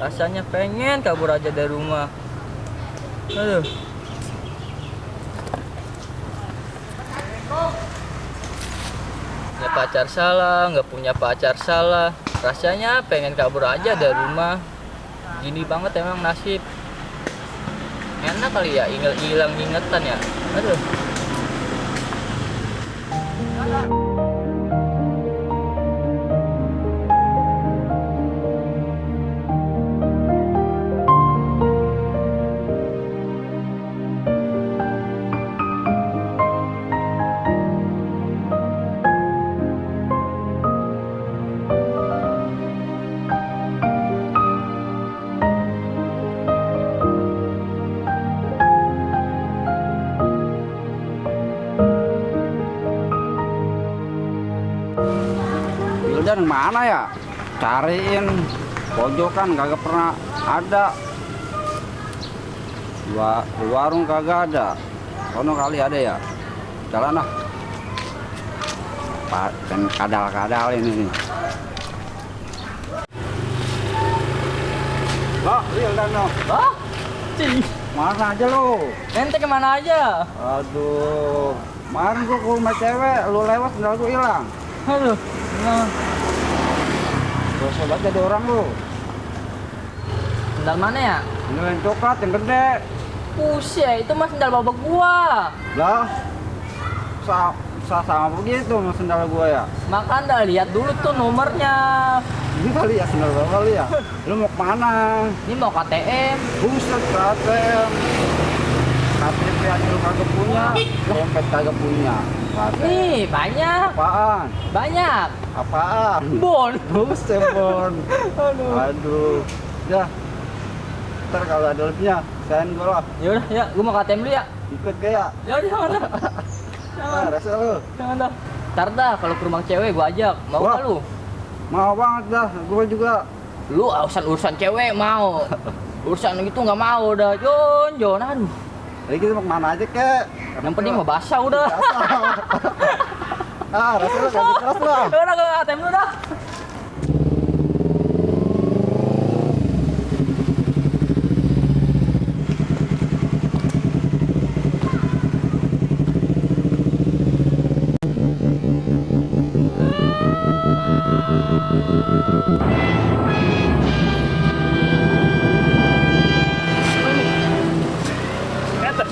Rasanya pengen kabur aja dari rumah. Aduh. Punya pacar salah, nggak punya pacar salah. Rasanya pengen kabur aja dari rumah. Gini banget emang nasib. Enak kali ya, hilang ingetan ya. Aduh. Wildan mana ya? Cariin pojokan kagak pernah ada. Di warung kagak ada. Sono kali ada ya. Jalan ah. Dan kadal-kadal ini nih. Loh, Wildan no. Ah, cing. Mana aja lo? Ente kemana aja? Aduh, kemarin gua ke rumah cewek, lu lewat sendal gua hilang. Aduh. Nah, Gua sobat jadi orang lu. sendal mana ya? Ini yang coklat yang gede. Buset, itu mah sendal babak gua. Lah, sama begitu sama sendal gua ya. Makan dah, lihat dulu tuh nomornya. Ini kali ya sendal gua kali ya. Lu mau kemana? Ini mau KTM. Buset, KTM. KTP aja lu kagak punya, dompet kagak punya. KTM. Nih, banyak. Apaan? Banyak. Apaan? Bon. Buset, Bon. Aduh. Aduh. Dah. Ntar kalau ada lebihnya, sayan gua lah. Yaudah, ya, gua mau KTM dulu ya. Ikut gaya. Yaudah, jangan dah. Nah, rasa lu. Jangan dah. Ntar dah, kalau ke rumah cewek gua ajak. Mau Wah. nggak lu? Mau banget dah, gua juga. Lu urusan cewek mau. Urusan gitu nggak mau dah. Jon, aduh. Jadi kita mau kemana aja kek? Yang penting mau basah udah. Ah, rasa lu ganti keras lah. Udah, gua KTM dulu dah.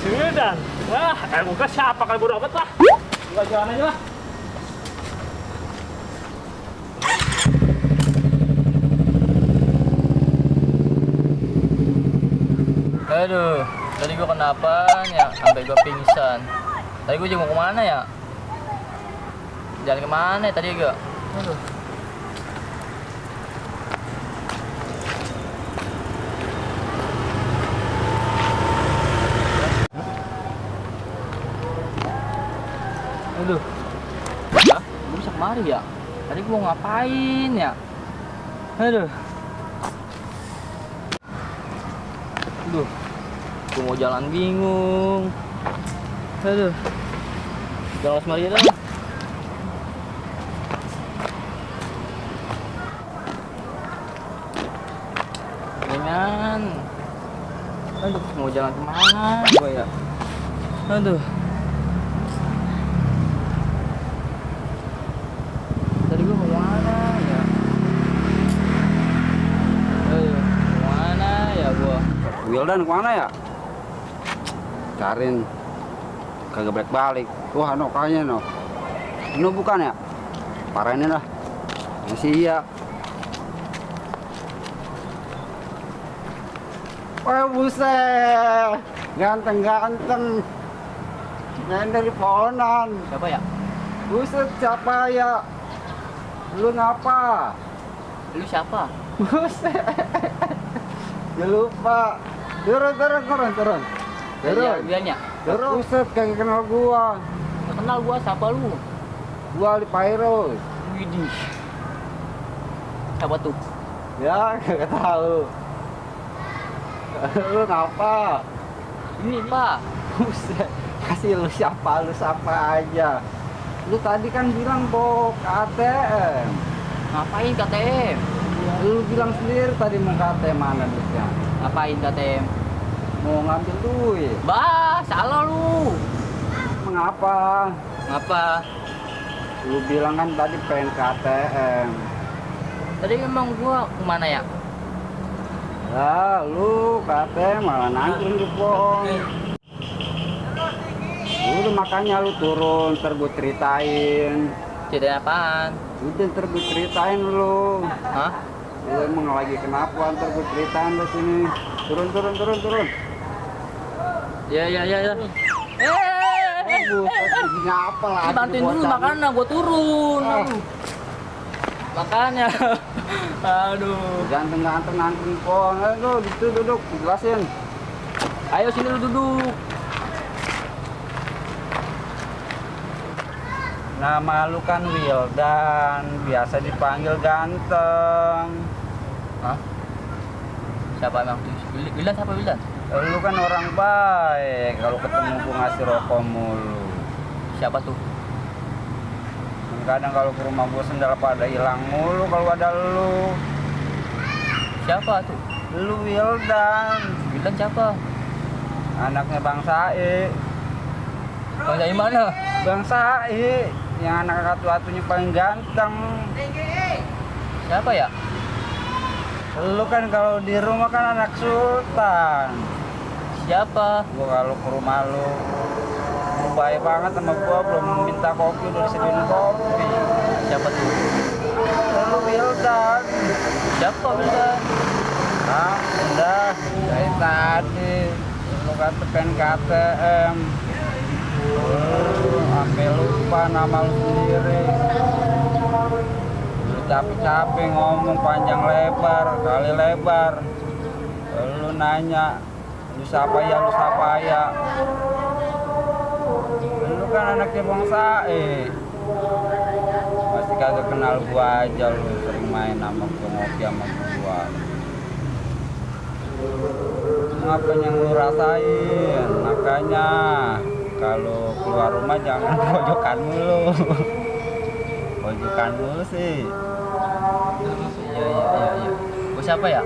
Sudah. Wah, muka siapa kali bodo amat lah. Gua jalan aja lah. Aduh, tadi gua kenapa ya sampai gua pingsan. Tadi gua juga mau kemana ya? Jalan kemana ya tadi gua? Aduh. Aduh. Hah? Gua bisa kemari ya? Tadi gua mau ngapain ya? Aduh. Aduh. Gua mau jalan bingung. Aduh. Jalan semari dah. Dengan. Aduh, mau jalan kemana gua ya? Aduh. Tadi gua mau kemana ya? Aduh, kemana ya gua? Wildan kemana ya? Cariin kagak balik-balik. Wah, no kayaknya no. Ini bukan ya? Parahin dah. Masih iya. Wah, buset. Ganteng-ganteng. Main dari pohonan. Siapa ya? Buset, siapa ya? Lu ngapa? Lu siapa? Buset. Ya lupa. Turun. Iya, bilangnya. Buset, kagak kenal gua. Nggak kenal gua, siapa lu? Gua Ali Pairus. Widih. Siapa tuh? Ya, kagak tahu. Lu ngapa? Ini Pak. Buset. Kasih lu siapa aja. Lu tadi kan bilang bawa KTM. Ngapain KTM? Lu bilang sendiri tadi mau KTM mana duitnya? Ngapain KTM? Mau ngambil duit. Bah, salah lu. Mengapa? Ngapa? Lu bilang kan tadi pengen KTM. Tadi memang gua kemana ya? Lah, lu KTM malah nangkring di pohon. Udah makanya lu turun, ntar gue ceritain. Ceritain apaan? Udah ntar gue ceritain lu. Hah? Lu emang lagi kenapa? Ntar gue ceritain di sini. Turun. Ya. Buset, ngapa lagi? Bantuin dulu makanya gua turun. Aduh. Makanya. Aduh. Ganteng-ganteng nangkring pohon. Lu gitu duduk, jelasin. Ayo sini lu duduk. Nama lu kan Wildan, biasa dipanggil ganteng. Hah? Siapa emang tuh? Wildan siapa Wildan? Lu kan orang baik, kalau ketemu gua ngasih rokok mulu. Siapa tuh? Kadang kalau ke rumah gua sendal pada hilang mulu kalau ada lu. Siapa tuh? Lu Wildan, Wildan siapa? anaknya Bang Sai. Bang dari mana? Bang Sai, yang anak satu-satunya paling ganteng. Siapa ya? Lu kan kalau di rumah kan anak sultan. Siapa? Gua kalau ke rumah lu baik banget sama gua, belum minta kopi udah disediain kopi. Siapa tuh? Lu Wildan. Siapa Wildan? Nah, udah dari tadi lu kata pengen KTM. Sampai lupa nama lu sendiri. Lu capek-capek ngomong panjang lebar, kali lebar. Lu nanya, lu siapa ya? Lu kan anaknya Bang Sae. Pasti kagak kenal gua aja, lu sering main sama gua, ngopi sama gua. Apa yang lu rasain? Makanya kalau keluar rumah jangan pojokan mulu. Pojokan mulu sih. Iya. Gua siapa ya?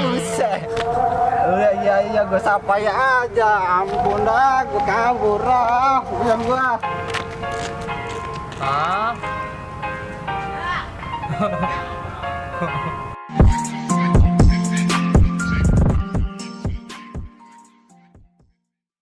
Buset. Iya, gue sapa ya aja. Ampun dah, gue kabur dah. Yang gua. Ah.